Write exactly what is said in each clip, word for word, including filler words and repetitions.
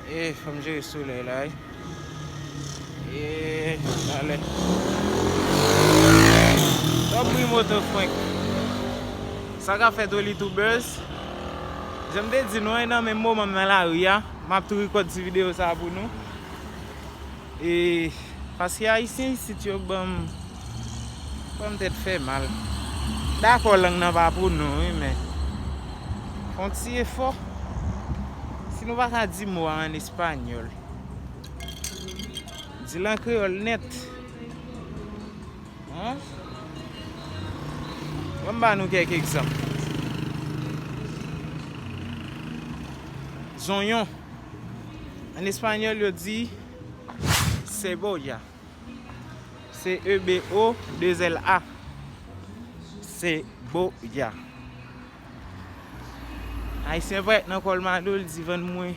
E, fò m jere solèy la, wi. E, talè. Twòp bri moto frenk. Sa k ap fèt, Oli Tubers? Jan m te di nou, e nan menm moman m nan lari a, m ap tou rekòd ti videyo sa a pou nou. E, paske Ayisyen isit yo ban m, ban m tèt fè mal. Dakò, lang nan pa pou nou, wi, men fè yon ti efò. Si nou pa ka di mo a an espanyòl, di l an kreyòl nèt. Hein? Ban m ba nou kèk egzanp. Zonyon. An espanyòl, yo di cebolla. C E B O deux L A. Cebolla. Ayisyen parèt nan Colmado, l di, vann mwen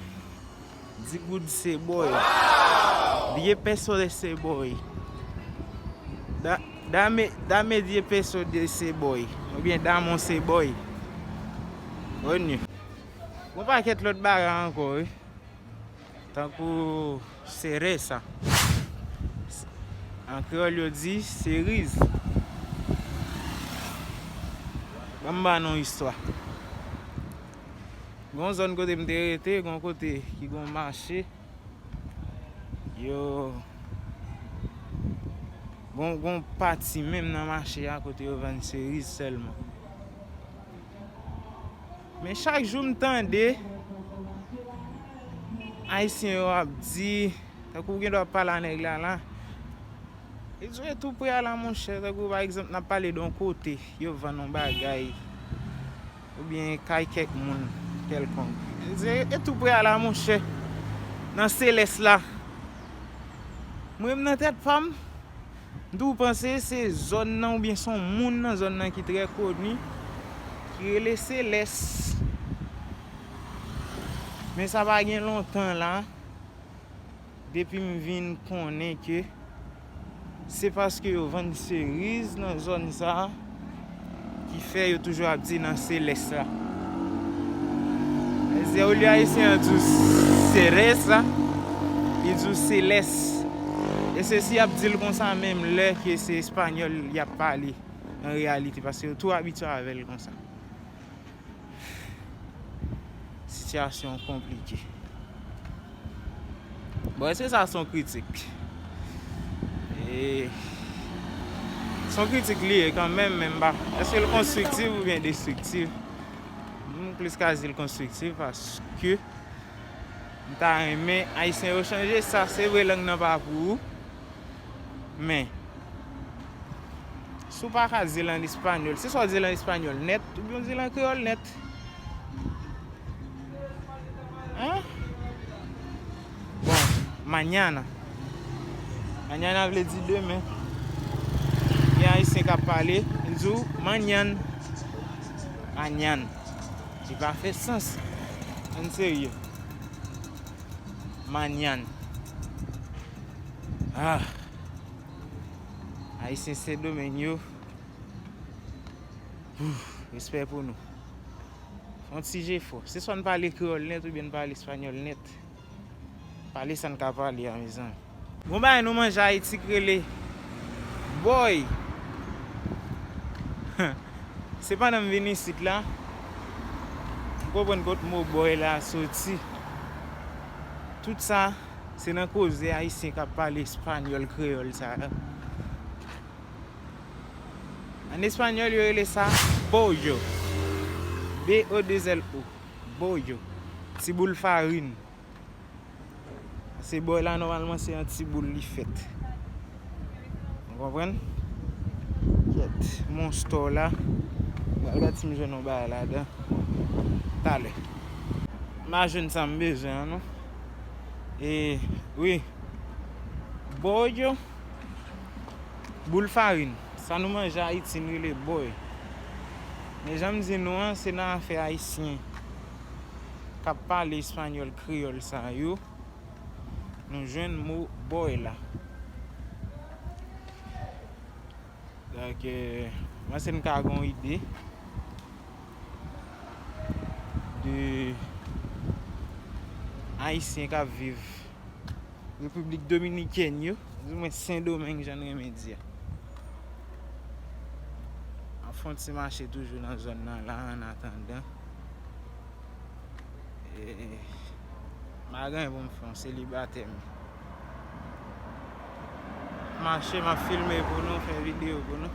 di goud seboy. Diez pesos de seboy. Da-, dame, dame diez pesos de seboy. Oubyen dame un seboy. Onye. Gon pakèt lòt bagay ankò, wi. Tankou cereza. An kreyòl, yo di seriz. Ban m ba nou yon istwa. Gon zòn kote m te rete, gon kote ki gon mache. Yo, gon, gon pati menm nan mache a kote yo vann seriz sèlman. Men chak jou m tande Ayisyen yo ap di, tankou w gen dwa ap pale a nèg la la, li di w e tou pre a la, monchè, tankou pa egzanp, n ap pale de yon kote, yo vann yon bagay, oubyen kay kèk moun kèlkonk. Li di, e tou pre a la, monchè, nan Selès la. Mwen menm nan tèt pa m, m tou panse se zòn nan oubyen se yon moun nan zòn nan ki trè koni, ki rele Selès. Men sa pa gen lontan la, depi m vin konnen ke se paske yo vann seriz nan zòn sa a ki fè yo toujou ap di nan Selès la. Sètadi, olye Ayisyen an di w Cereza, li di w Selès. E se si y ap di l konsa menm lè ke se espanyòl y ap pale an reyalite, paske yo tou abitye avè l konsa. Sitiyasyon konplike. Bon, èske sa se yon kritik? E, se yon kritik li ye kanmenm, men m pa, èske l konstriktif oubyen destriktif? M plis ka di l konstriktif paske m ta renmen Ayisyen yo chanje sa. Se vre, lang nan pa pou ou, men si w pa ka di l an espanyòl, se swa w di l an espanyòl nèt, oubyen w di l an kreyòl nèt. Hein? Bon, mañana. Mañana vle di demen. Gen Ayisyen k ap pale, li di w manyan. Manyan. Li pa fè sans. Ann serye. Manyan. Ah. Ayisyen Sendomeng yo. Ouf, respè pou nou. Fè yon ti jefò. Se swa n pale kreyòl nèt oubyen n pale espanyòl nèt. Pale sa n ka pale a, mezanmi. Gon bagay nou manje Ayiti k rele bòy. Se pandan m vin isit la, m konprann kot mo bòy la soti. Tout sa, se nan koze ayisyen k ap pale espanyòl, kreyòl sa a. An espanyòl, yo rele sa bollo. B O deux L O. Bollo. Ti boul farin. Se bòy la, nòmalman, se an ti boul li fèt. Ou konprann? Kèt. Mon store la. Mwen gade si m jwenn yon bagay ladan. Talè. M pa jwenn sa m bezwen an, non. E, wi. Bollo. Boul farin. Sa nou manje Ayiti, n rele bòy. Men jan m di nou an, se nan afè ayisyen k ap pale espanyòl, kreyòl sa yo, nou jwenn mo bòy la. Donk, euh, mwen se m ka gen yon ide de Ayisyen k ap viv Repiblik Dominikèn yo, di mwen Sendomeng, jan n renmen di a. M ap fè yon ti mache toujou nan zòn nan la, an atandan. E, m pa gen anyen pou m fè, yon selibatè m ye. Mache, m ap filme pou nou, fè videyo pou nou.